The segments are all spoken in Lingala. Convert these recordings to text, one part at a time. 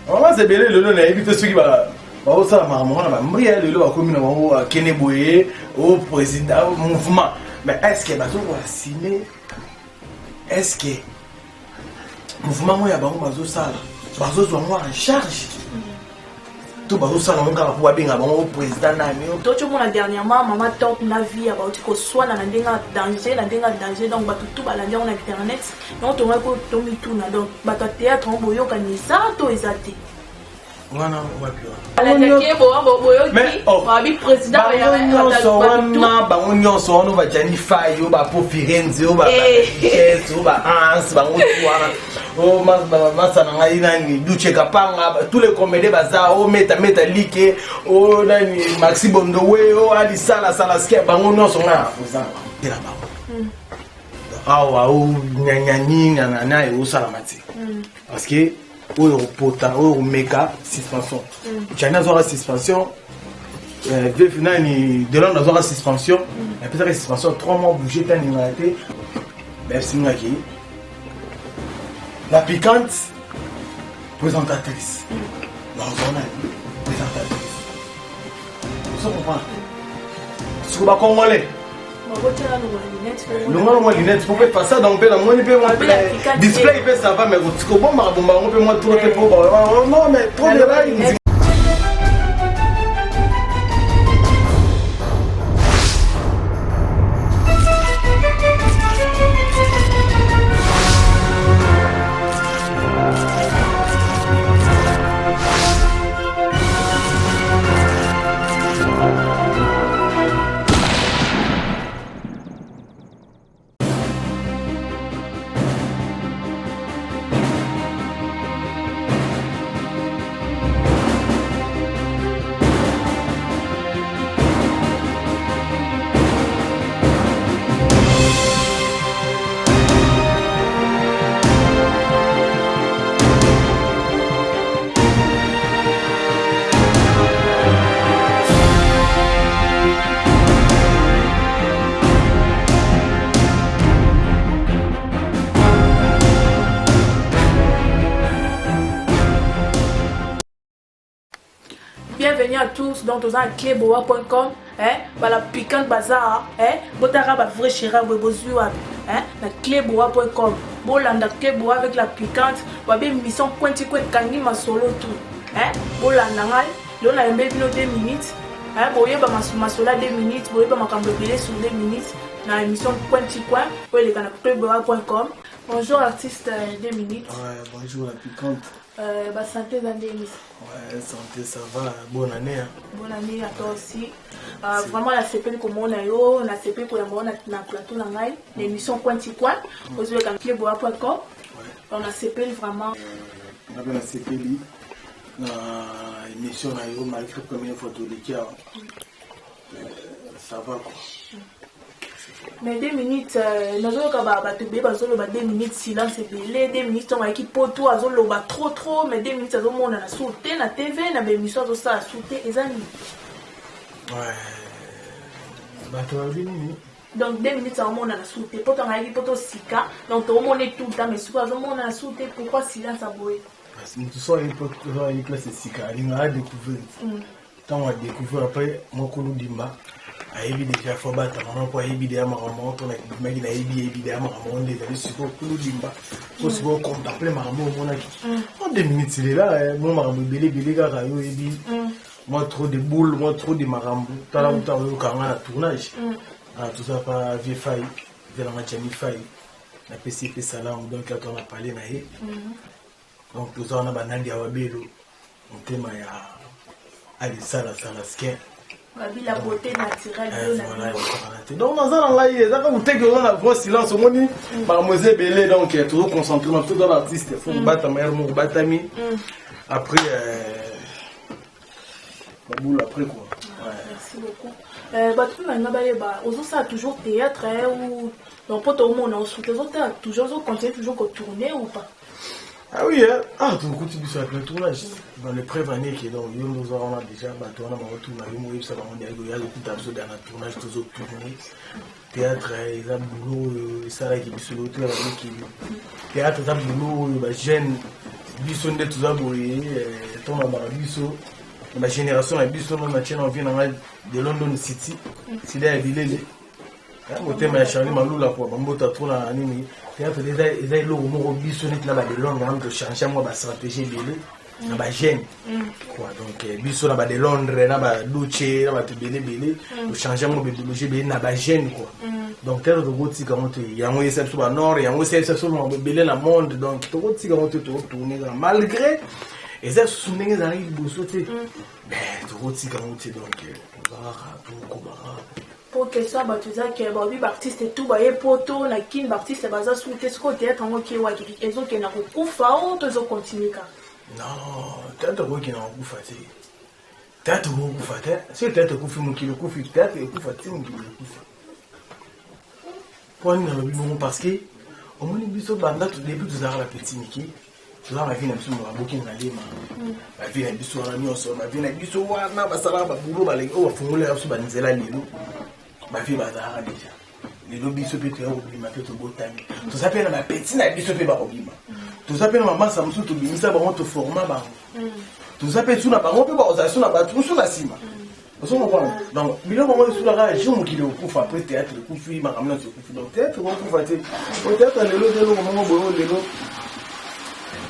Mama ebele lelo nayebi te soki baosala makambo wana bambria lelo bakomi na bango akende boye o président mouvement, mais est ce que bazokoassume? Est ce que mouvement ngo ya bango bazosala, bazozwa ngo en charge to bazosala ngo kaka mpo babenga bango président nani? Tocomona dernièrement Mama Top na vie ya bauti koswana na ndenge ya danger, na ndenge ya danger. Donc bato tu balandi yango na internet. Donc tongaki tomituna, donc bato ya théâtre ngo boyokani eza to eza te? Wana wapi wana? Nyonso wana, bango nyonso wana, bajani fai oyo, bapo Firenze oyo, baes oyo, baans, bango tu wana, o masa na ngai nani, Duche Kapanga, tous les comédiens baza o meta meta like o nani, Maxi Bondowe o ali sala sala ske, bango nyonso ngai nakozanga tela bango awa o nyanyani nanana eosalama te, parce que oyo kopota, oyo komeka suspension, Jani azwaka suspension, vef nani Delonde azwaka suspension, apesaka suspension 3 mois, bouge te, aningaka te. Bayebisingaki la piquante présentatrice, nazwa nani présentatrice, ozo comprendre? Siko bacongolais longa mwa lunette po mpe façade yango mpe namoni mpe mwa display mpe ça va, mais kobombaka bomba yango mpe mwa trop te, po non, mais trop de lines. Bienvenue à tous. Donc toza na cleboa.com, hein, bala piquante bazar, hein, botaka ba vrai chéra boye bozwi wapi, hein, na cleboa.com. Bolanda Cleboa avec la piquante, babe mission kwenti kwe kangi masolo tout, hein. Bolanda ngai lelo nayembe bino 2 minutes, hein, boyeba masolo ya 2 minutes, boyeba makambo ebele sur 2 minutes na émission Kwenti Coin oyo eleka na cleboa.com. Bonjour artiste 2 minutes. Ouais, bonjour la piquante. Basanté eza ndenge? Ouais, santé ça va. Bonne année, hein. Bonne année à toi aussi. Vraiment nasepeli komona yo, nasepeli koyamba yo na plateau na ngai na émission Kwenti Coin ozoyoka cleboa.com. Donc nasepeli vraiment. Nga mpe nasepeli na émission na yo, malgré première fois toleki awa. Ça va quoi. Mais 2 minutes, nazoyoka bato ebele bazoloba 2 minutes silence ebele, 2 minutes ntongo ayaki poto azoloba trop trop, mais 2 minutes azomonana su te na TV, na baémission azosala su te, eza nini? Ouais. Bato balobi nini? Donc 2 minutes azomonana su te po ntango ayaki poto sika, donc toomona tout le temps, mais sikoyo azomonana su te. Pourquoi silence aboye? Moto so ayi place esika alingaka adécouvrir. Ntango adécouvrir, après mokolo dimba ayebi déjà fo abatama mpo ayebi deya makambo moko mpona bimaki nayebi, yebi deya makambo ngo nde ezali sikoyo kulu dimba po sikoyo contemple makambo omonaki en 2 minutes lela mo makambo ebele ebele kaka yo oyebi, mwa trop de boule, mwa trop de makambo. Tala kuta oyoka nga na tournage toza pa vie fai velanga Jani Fai, napesi ye mpe salamu. Donc ato na pale na ye, donc toza wana banandi ya wabelo motema ya alisalasala skin. Babila beauté naturelle. Te, donc naza na ngai eza kaka koteke oza na grand silence, omoni makambo eza ebele, donc tozo concentre ma toza baartiste, fo kobatama yare moko batami après babulu après quoi. Merci beaucoup. Bato mpe balinga bayeba, ozosala toujours théâtre ou donc mpo toomona osuki, ozotala toujours, ozocontinue toujours kotourner ou pas? Ah oui, hein? Ah, tokuti biso ya plein tournage. Dans les preuves année qui donc yo ndoza wana déjà bato wana bakotourna, yo moyebisa bango ndenge oya kokuta biso dans tournage, tozotourne théâtre. Eza boulot oyo esalaki biso lotoya bamikili. Théâtre eza boulot oyo bajeune Biso nde toza boye, tonabaka biso na bagénération na biso. No natie na vie na ngai de London City, sida ya bilele, motema ya Charlie Malula kua bambota trop na nini. Théâtre eza eloko moko biso neti na bade Londres wana tochange mwa bastratégie ebele na bajeune quoi. Donc biso na bade Londres, na baduce, na bato ebele ebele, tochange yango baidéologie ebele na bajeune quoi. Donc théâtre tokotika yango te. Yango eyesa biso banord, yango esalisa biso makambo ebele na monde. Donc tokotika yango te, tokotourne kaka malgré eza lisusu ndenge ezalaki liboso te. Tokotika yango te. Donc tozalaka, tokobaka. Po question ya bato eza ke baobi baartiste tout baye Poto, na Kini baartiste baza su te. Sikoyo théâtre yango ke waki, ezokenda kokufa o to ezocontinue kaka? Non, théâtre okokenda kokufa te. Théâtre okokufa te. Soki théâtre ekufi, mokili ekufi. Théâtre ekufa te, mokili ekufa. Mpo nini nalobi bongo? Parce que omoni, biso banda depuis tozalaka bapetit mike, toza na vie na biso, baboki na lema, bavie na biso wana nyonso, bavie na biso wana basalaka babulo, baleki oyo bafungolaka biso banzela. Lelo bavie bazalaka déjà. Lelo biso mpe toya kobima mpe tobotami, toza mpe na bapeti na biso mpe bakobima. Toza mpe na mamasa mosusu, tobimisa bango, toforma bango. Toza mpe su na bango mpe bakozala su na bato mosusu na nsima. Ozomopona? Donc biloko yango esulaka jour mokili okufa. Après théâtre ekufi, makambo nyonso ekufi. Donc théâtre kokufa te. O théâtre lelo eza eloko moko boye oyo lelo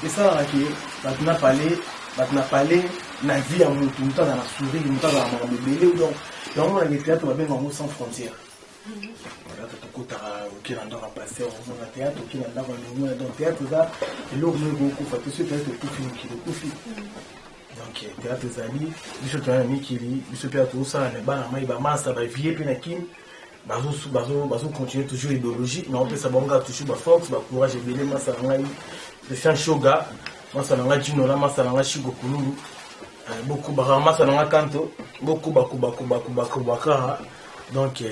esalaka ke bato na pale, bato na pale na vie ya motu, motu aza na sourire, motu azala makambo ebele. Donc yango monake théâtre babenga yango sans frontière. Théâtre tokotaka, oke na ndako ya pasteur, ozonga théâtre, oke na ndako ya lomona. Donc théâtre eza eloko moko ekokufa te. Soki théâtre ekufi, mokili ekufi. Donc théâtre ezali, biso toya na mikili, biso mpe tozosala na bana mai, bamasa, bavie mpe na Kini bazocontinue toujours idéologie. Naopesa bango kaka toujours baforce, bacourage ebele. Masa na ngai Christian Shoga, masa na ngai Jinola, masa na ngai Shiko Kululu, bokubaka, masa na ngai Kanto, bokubakubakubakubakuba kaka. Donc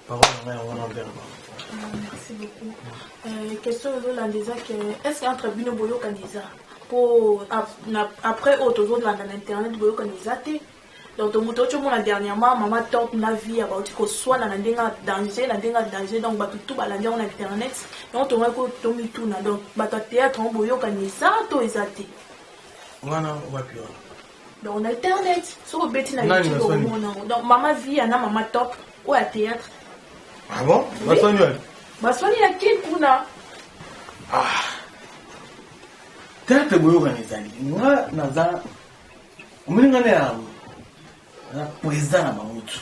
parole na ngai yango wana envers bango. Merci beaucoup. Question ezolanda eza ke est ce que entre bino boyokani eza? Po après oyo tozolanda na internet, boyokani eza te. Donc moto oti omona dernièrement Mama Top na vie ya bauti koswana na ndenge ya danger, na ndenge ya danger. Donc bato tu balandi yango na internet. Donc tongaki tomituna, donc bato ya théâtre yango boyokani eza to eza te? Wana wapi wana? Donc na internet, soki obeti na YouTube, omona yango. Donc Mama Via na Mama Top oyo ya théâtre. Ah bon, baswani wapi? Baswani na Kini kuna. Ah, théâtre boyokani ezali. Nga naza, omoni nga nde yango naza président na bango tu.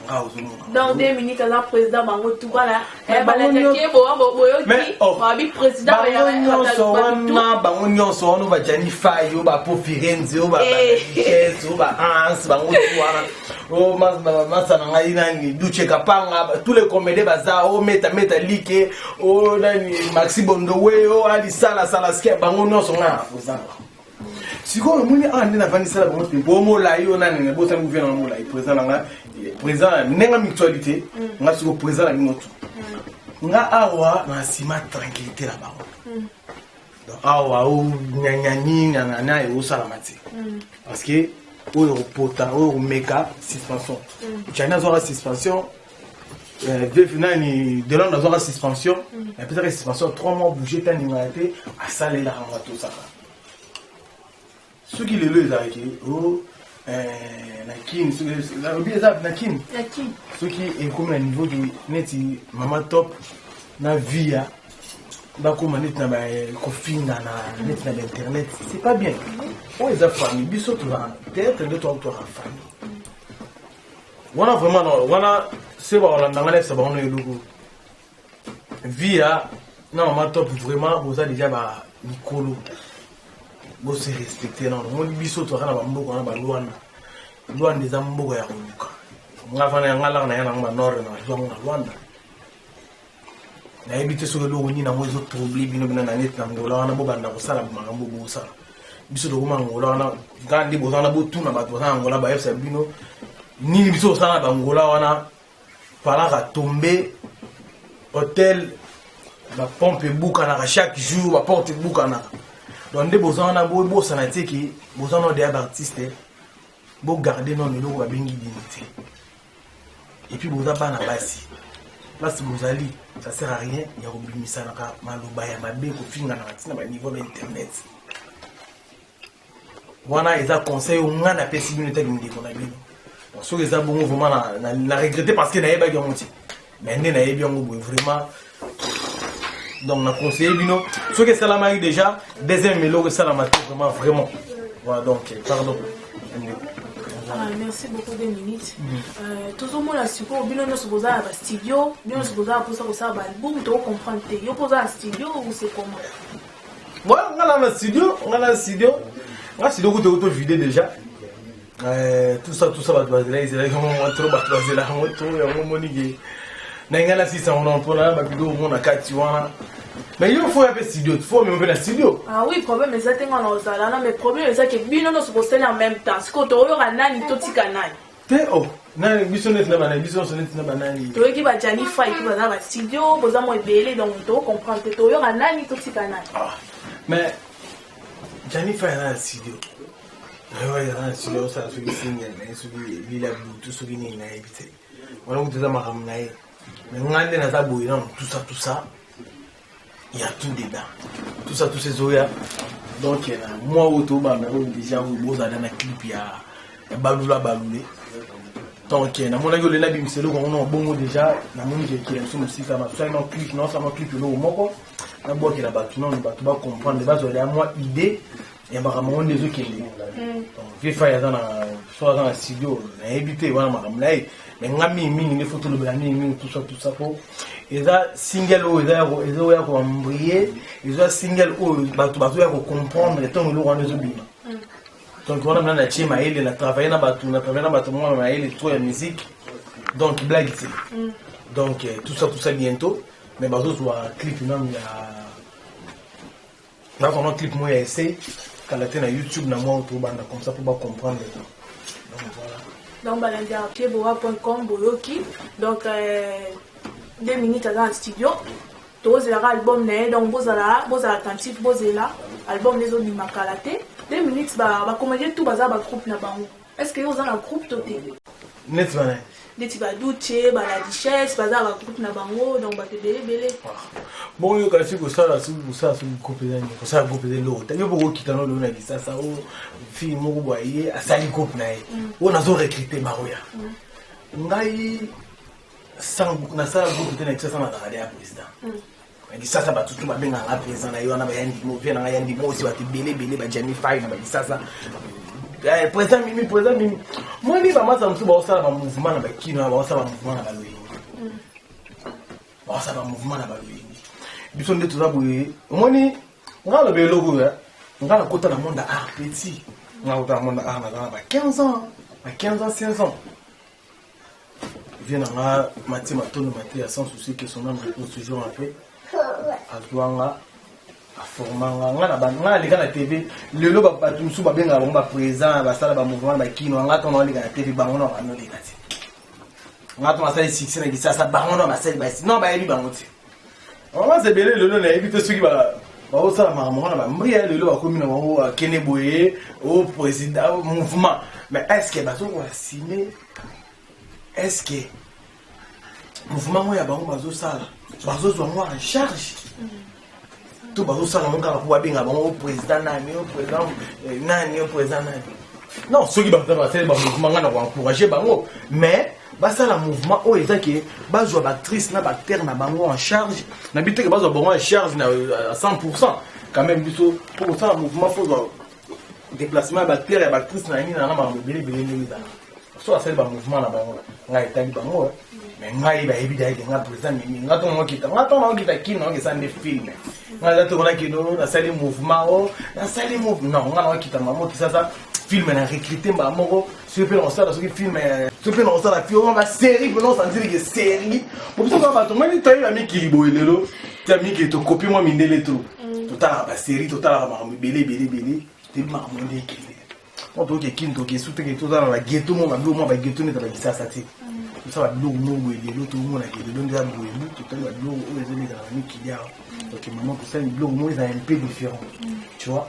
Nga ozomona. Donc 2 minutes, aza président bango tu wana. Balandaki boyoki babi président. Bango nyonso wana, bango nyonso wana, bajani fai oyo, bapo Firenze oyo, babichese oyo, baans, bango tu wana, o masa na ngai nani, Duche Kapanga, tous les comédiens baza o meta meta like o nani, Maxi Bondowe o alisala salaske, bango nyonso ngai na président. Sikoyo omoni awa nde navandisala bango te. Bo molai oyo nani, nabosani guverne na molai, président na nga, président ndenge mutualité nga. Sikoyo président na bino tu, nga awa na nsima tranquillité na bango. Donc awa o nyanyani nyangana eosalama te, parce que oyo kopota, oyo komeka, suspension. Jani azwaka suspension, vef nani, Delonde azwaka suspension, apesaka suspension 3 mois, bouge te, aningaka te, asalelaka ngo atosaka. Soki lelo ezalaki o na Kini, alobi eza na Kini, soki ekomi na niveau de neti Mama Top na Via bakóma neti na kofingana neti na bainternet, c'est pas bien. Oyo eza famille. Biso tozala théâtre nde toakutwaka famille wana. Vraiment wana se bakolanda nga, nayebisa bango na eloko. Via na Mama Top, vraiment boza déjà ba mikolo, bose respecte nano. Omoni, biso toza na bamboka wana, balwanda. Lwanda eza mboka ya koluka. Nga fana ya nga laka na ya nango banord na bazwango na Lwanda. Nayebi te soki eloko nini yango ezotrouble bino. Bino na neti na Ngola wana, bobanda kosala makambo bosala. Biso tokoma Ngola wana kaka nde boza wana. Botuna bato baza na Ngola, bayebisa bino nini biso kosala na bangola wana. Palaka tombe hotel, bapompe ebukanaka chaque jour, baporte ebukanaka. Donc nde boza wana, bosana te ke boza nano deya baartiste. Bogarde nano eloko babengi dignité. Et puis boza bana basi. Place bozali, ça sert à rien ya kobimisanaka maloba ya mabe, kofinganaka ntina baniveau ya internet. Wana eza conseil oyo ngai napesi bino etaki ndeko na bino. Donc soki eza bongo, vraiment na regrette, parce que nayebaki yango te, mais nde nayebi yango boye, vraiment. Donc na conseiller bino, soki esalamaki déjà, deuxième eloko esalama te, vraiment, vraiment. Voilà, donc pardon. Ah, merci beaucoup. 2 minutes. Tozomona sikoyo bino nyonso boza na bastudio, bino nyonso boza na mposa kosala baalbum. Tokocomprendre te, yo mpo oza na studio ou c'est comment? Ouais, nga na studio, nga na studio, nga studio kutu to vide déjà. Tout ça, tout ça, bato bazela, ezalaki yango trop, bato bazela yango trop. Yango monike na ngai nasisa yango na mpona babiloko mo na kati wana. Mais yo faut ya mpe studio, faut mema mpe na studio. Ah oui, problème eza te, nga na ozala na, mais problème eza ke bino nyonso bosali en même temps. Sikoyo toyoka nani, totika nani? Te, oh, nani? Biso neti na banani? Biso nyonso neti na banani? Toyoki bajani fai mpe baza na bastudio, boza mo ebele, donc tokocomprendre te, toyoka nani, totika nani? Ah, mais Jani Fai aza na studio, nayo aza na studio, osala soki single na ye, soki elila butu, soki nini, nayebi te. Wana kutu eza makambo na ye. Mais ngai nde naza boye nano, tout ça, tout ça, ya tout dedans, tout ça, tout ça ezoya. Donc na mwa oyo tobanda oyo déjà, oyo bozala na clip ya Balula Balule. Donc namonaki olela bimisa eloko yango na bongo déjà, namoni kekela biso mosika. Nasali na clip, naosala na clip eloko moko, nabwakela bato nano, bato bacomprendre, bazwela ya mwa idée ya makambo yango nde ezokende. Donc Fai aza na so, aza na studio, nayebi te, wana makambo na ye. Mais nga mingimingi nde faut tolobela mingimingi tout ça, tout ça, po eza single oyo ezoya koembrie, eza single oyo bato bazoya kocomprendre ntongo eloko wana ezobima. Donc wana mna natie mayele, na travaille na bato, na travaille na bato mwana mayele trop ya musique, donc blague te. Donc tout ça, tout ça bientôt. Mais bazozwa clip nanu ya, nazwa clip moko ya essai kala te na YouTube na mwa tobanda comme ça, mpo bacomprendre. Donc voilà. Donc balandi ya cleboa.com, boyoki. Donc 2 minutes aza na studio, tozelaka album na ye. Donc bozala attentif, bozela album nde ezobima kala te. 2 minutes, bacomédien tout baza bagroupe na bango. Est ce que yo oza na groupe to te? Neti bana? Neti baduche, bala Duchesse, baza bagroupe na bango, donc bato ebele ebele. Bongo yoka, soki kosala, soki kosala, soki groupe eza nini? Kosala groupe eza eloko te. Yo mpo kokita no lelo na Kisasa, o fille moko boye ye asali groupe na ye, oyo nazo recrute baoya. Ngai nasala groupe te na Kisasa, nazalaka ya président na Kisasa. Bato tu babengaka président na ye wana, bayandimo vie na ngai, yandimo osi bato ebele ebele, bajami fai na bakisasa, président Mimi, président Mimi. Moni bamasa mosusu baosala bamouvement na bakino, baosala bamouvement na baloyenge, baosala bamouvement na baloyenge. Biso nde toza boye. Omoni nga aloba eloko oyo, nga nakota na monde art petit, nga nakota na monde art naza na ba 15 ans, ba 15 ans, 16 ans. Vie na nga Matie Matondo Mateya, sans souci, que son âme repose toujours en paix, azwanga, aformanga nga na nga naleka na TV. Lelo bato mosusu babengaka bango baprésident, basala bamouvement na bakino. Nga ntongo naleka na TV, bango na banoleka te. Nga ntongo nasali succès na Kisasa, bango na basali basi non, bayebi bango te. Bamasa ebele lelo nayebi te soki baosala makambo ngo na bambria. Lelo bakomi na bango akende boye o président mouvement, mais est ce que bazokoassume? Est ce que mouvement ngo ya bango bazosala, bazozwa ngo en charge, to bazosala ngo kaka mpo babenga bango président nani, o président nani, o président nani? Non, soki bato basali bamouvement, ngai na koencourage bango, mais basala mouvement oyo eza ke bazwa baactrice na baacteur na bango en charge. Na bi teke bazwa bango en charge na à 100, quand même. Biso mpo kosala mouvement, faut zwa déplacement ya baacteur, ya baactrice na nini na makambo ebele ebele. Ndenge ezala, so asali bamouvement na bango, ngai etali bango. Mais ngai bayebi dayeke nga président Mimi. Nga ntongo nakokita, nga ntongo nakokita kino nakokisa nde film. Nga eza toko nakino nasali mouvement, o nasali mouvement. Non, nga nakokita mamo Kisasa, film na recrute mbala moko. Soki mpe nakosala, soki film, soki mpe nakosala film basérie, mpe naosantiri ke série po biso kaka bato moni toyeba mikili boye. Lelo tia mikili, tokopi mwa mindele to totalaka basérie, totalaka makambo ebele ebele ebele, toyebi makambo nde ekende. Po toke kini, toke su teke, tozala na baghetto mo babiloko mwa baghetto neti bakisasa te. Tosala babiloko moko boye. Lelo tomonaka lelo nde ya boye, totali babiloko oyo ezoleka na bamikili awa. Donc mama, tosali biloko moko eza un peu différent, tu vois.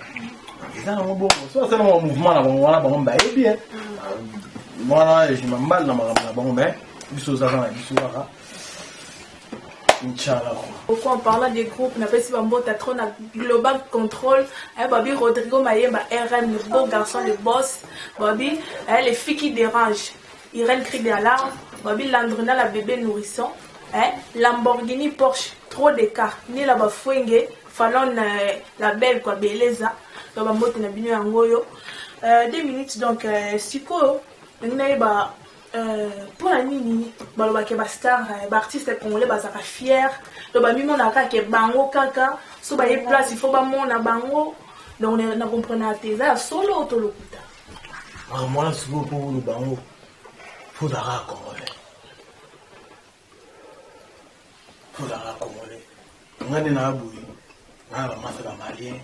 Eza nango bongo. So asala mwa mouvement na bango wana, bango bayebi wana, jima mbali na makambo na bango. Mais biso ozaka na biso kaka. Inch'Allah. Pourquoi en parlant des groupes, napesi bambota trop na Global Control, eh, babi Rodrigo Mayemba RM, le beau garçon, le boss, babi eh, les filles qui dérangent, Irène cri d'alarme, babi Landrina la bébé nourrisson, eh, Lamborghini Porsche, trop d'écart, ni la bafuenge, Fallon euh, la belle quoi, Beleza, donc bambote na bino yango oyo. Euh, 2 minutes donc euh, sikoyo ndenge nayeba mpona nini balobaka ba star, ba artiste congolais bazalaka fier, donc bamimonaka ke bango kaka so baye place, il faut bamona bango. Donc na comprendre te, eza ya solo to lokuta? Mwana sikoyo, mpo oloba yango, faut ozalaka congolais, faut ozalaka congolais. Nga nde naa boye, nga na bamasa ba malien,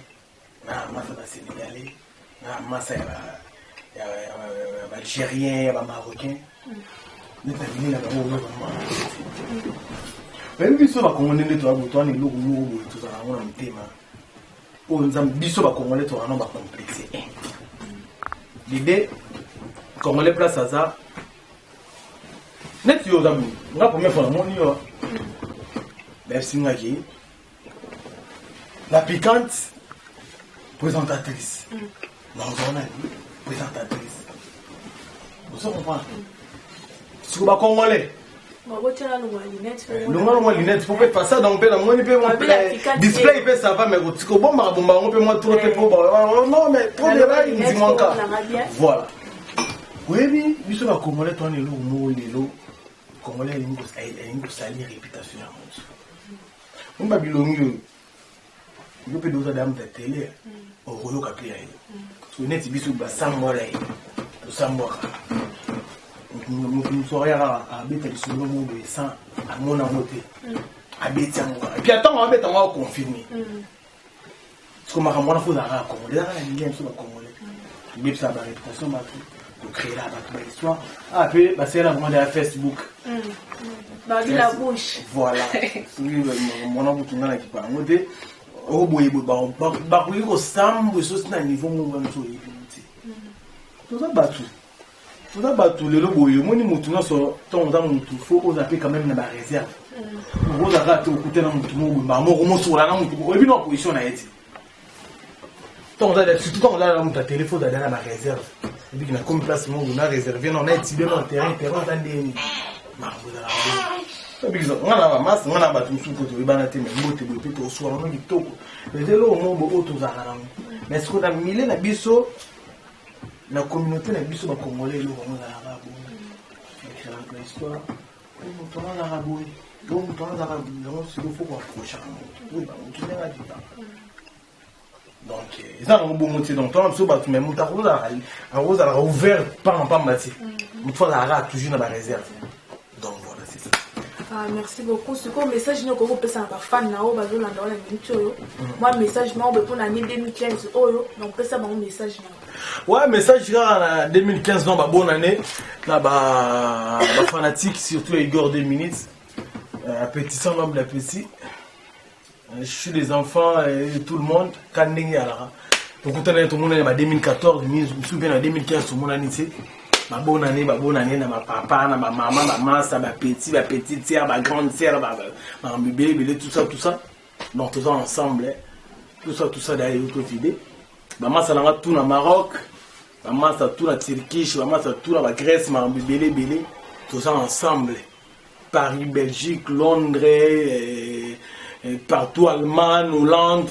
nga na bamasa ba sénégalais, nga na masa ya ba algérien, ya ba marocain, neti na bini na bango oyoka mwana. Oyebi, biso bakongolais nde toya boye, towana eloko moko boye tozala yango na motema oyo Nzambe. Biso bakongolais tozala no ba complexe. L'idée congolais, place aza neti yo oza boye, nga première fois namoni yo, bayebisingaki la piquante présentatrice, nazala nani présentatrice, ozo comprendre? Siko bacongolais longa longa lunette po mpe façade yango mpe namoni mpe display mpe ça va, mais kobombaka bomba yango mpe mwa trop te, po non, mais trop de rai ndimwanka. Voilà, oyebi, biso bacongolais towana eloko moko. Lelo congolais alingi kosali réputation ya moto omi babilongi oyo. Yo mpe doza damu ya tele, okoyoka mpe ya ye. So neti biso basambwala ye, tosambwaka moto mosu ayaka abeta lisolo moko boye sans amona yango te, abeti yango kaka, puis atango abeta yango a confirme. Siko makambo wana, faut ozalaka congolais, ezaka na lilia. Biso bacongolais tobebisaka ba réputation bato, tocréela bato ba histoire. Ah, mpe basalela bango ya Facebook. Babi la bouche. Voilà, soki mwana kutu nga na kipa yango te, oyo boye boye bakoki kosambwa esosi na niveau moko wana. So oyebi te, toza bato, toza bato. Lelo boye omoni motu nyonso, ntongo oza motu, faut oza mpe quand même na ba réserve. Okozaka te okutana motu moko boye, mbaa moko mosola na motu, oyebi na position na ye te. Ntongo oza, surtout ntango oza na moto ya tele, faut ozala na ba réserve. Ebiki na komi place moko na réserve, non, na étude na terrain, terrain aza ndeni, makambo ezalaka bongo. Nga na bamasi, nga na bato mosusu po toyebana te, mais mbote boye mpe toswala no kitoko. Eza eloko moko boye oyo tozalaka nango, mais sikoyo na milieu na biso, na communauté na biso bacongolais, eloko yango ezalaka bongo, ba créaka histoire. Moto wana azalaka boye, o moto wana azalaka boye, yango sikoyo faut ko approchaka moto, oyeba moto ndenge adivaka. Donc eza nango bongo te. Donc tona biso bato, mais moto akozalaka ouvert pamba te, moto azalaka toujours na ba réserve. Donc voilà, c'est ça. Ah, merci beaucoup. Sikoyo message nini okoki kopesa na ba fan na oyo bazolanda wana minute oyo? Mwa message moko boye mpona année 2015 oyo, donc pesa bango message na. Ouais, message kaka na 2015, non, ba bonne année na ba fanatique, surtout ya Igor 2 minutes, appétissant, l'homme d'appétit. Je suis les enfants et tout le monde ka ndenge alaka. Tokutana, tomonani ba 2014 mosusu mpe na 2015, tomonani te. Babonane, babonane na bapapa, na bamama, bamasa, ba petit, ba petite sœur, ba grande sœur, makambo ebele ebele, tout ça, tout ça. Donc toza ensemble, tout ça, tout ça. D'ailleurs tofide bamasa nanga tout na Maroc, bamasa tout na Turquie, bamasa tout na ba Grèce, makambo ebele ebele, toza ensemble. Paris, Belgique, Londres, et partout, Allemagne, Hollande,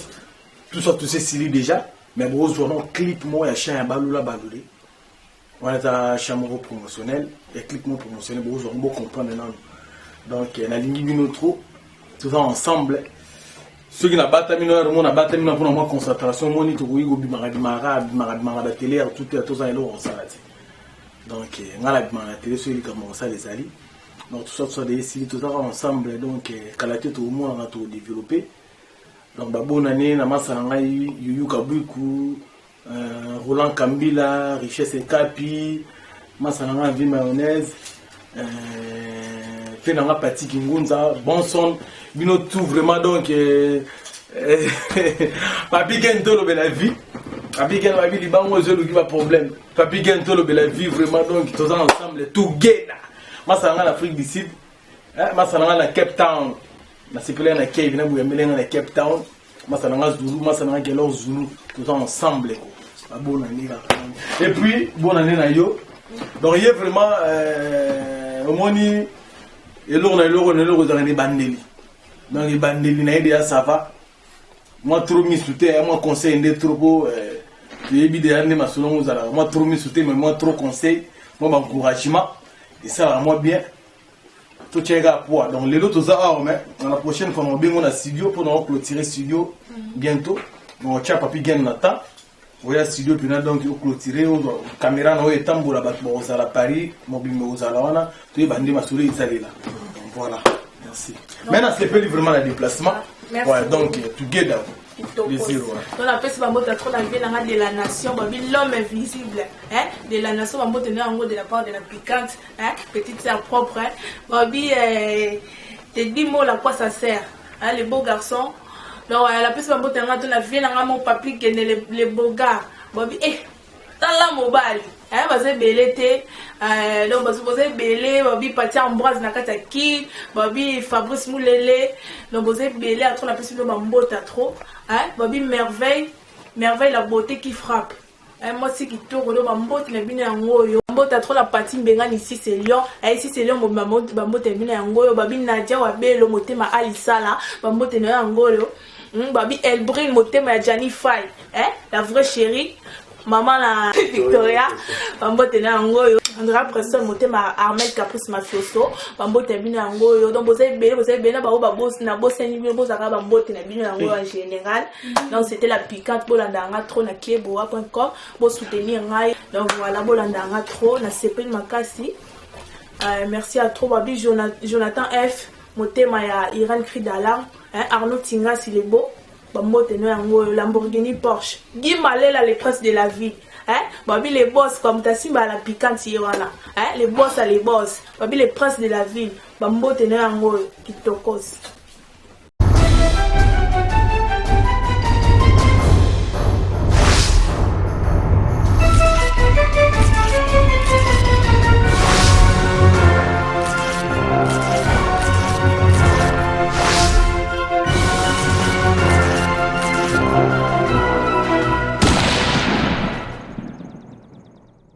tout ça, tout ça esili déjà. Mais bozwa no clip moko ya chien ya balula balule wana, eza chien moko promotionnel ya clip moko promotionnel, bozwa ngo, bo comprendre nano. Donc nalingi bino trop, toza ensemble. Soki nabatami no yaro mo, nabatami na mpona mwa concentration, moni tokoki kobimaka bimaka bimaka bimaka ba télé ya tout te, toza eloko kosala te. Donc ngai nabimaka na télé soki likambo kosala ezali. Donc tout ça, tout ça de esili, tozaka ensemble. Donc kala te tokomonaka, to développe. Donc babonane na masa na ngai Yuyu Kabwiku, Roland Kambila, Richesse Ekapi, masa na ngai Vi Mayonnaise, mpe na ngai Patiki Ngunza Bonson, bino tout vraiment. Donc Papi Ken, tolobela vie. Papi Ken, babi libango ezoluki ba problème. Papi Ken, tolobela vie vraiment. Donc toza ensemble, together. Masa na ngai na Afrique du Sud, masa na ngai na Cape Town. Nasepelaki na Cave na boyambeli nga na Cape Town. Masa na nga Zulu, masa na nga Gelor Zulu, toza ensemble ko. Ba bonne année kaka. Et puis bonne année na yo. Donc ye vraiment omoni eloko na eloko na eloko ezalaka na ebandeli. Donc ebandeli na ye deja, ça va. Mwa trop misu te, mwa conseil nde trop, po toyebi deja nde masolo ngo ozalaka mwa trop misu te, mais mwa trop conseil, mwa baencouragement esalaka mwa bien. Totiaki kaka poids. Donc lelo toza awa, mais na la prochaine fois naobengo na studio mpo na oclôturer studio bientôt. Donc otia Papi Gen na temps oya studio mpena, donc oclôturer, ozwa caméra na oyo etambola, bato bakozala Paris mobimba kozala wana, toyeba nde masolo ezalela. Donc voilà, merci, mais nasepeli vraiment na déplacement. Merci. Ouais, donc together. Kitoko. Plaisir, ouais. Donc napesi bambote trop na vie nanga de la nation, babi l'homme invisible, hein, de la nation. Bambote na yango de la part de la piquante, hein, petite sœur propre, hein. Babi te dis mot à quoi ça sert, hein, les beaux garçons. Donc napesi bambote nanga to na vie nanga mo papi kende le beau gars, babi tala mobali, eh, baza ebele te. Donc baza ebele, babi Pati Ambroise na kati ya Kine, babi Fabrice Mulele. Donc boza ebele ya trop, napesi bino bambota trop, hein. Babi Merveille, Merveille la beauté qui frappe, mwasi kitoko. Do bambote na bino yango oyo, bambota trop na Pati Mbengani, Sise Lion, Sise Lion, bambote na bino yango oyo. Babi Nadia Wabelo, motema alisala, bambote na yo yango oyo. Babi Elbrine, motema ya Jani Fai, eh? La vraie chérie, mama na Victoria, bambote na yango oyo. Andra Preston, motema Armel Caprice Mafioso, bambote na bino yango oyo. Donc boza ebele, boza ebele na bango, nabosani bino, bozalaka bambote na bino yango en général. Donc c'était la piquante. Bolanda yanga trop na cleboa.com, bosoutenir ngai. Donc voilà, bolanda yanga trop, nasepeli makasi. Merci à trop, babi Jonathan F, motema ya Iran Cri d'alarme, hein, Arnaud Tingasi Lebo, bambote no yango oyo. Lamborghini Porsche, Guy Malela, le prince de la ville, hein, babi les boss quoi, moto asimba la piquante ye wana, hein, les boss, les boss, babi le prince de la ville, bambote no yango oyo, kitokos.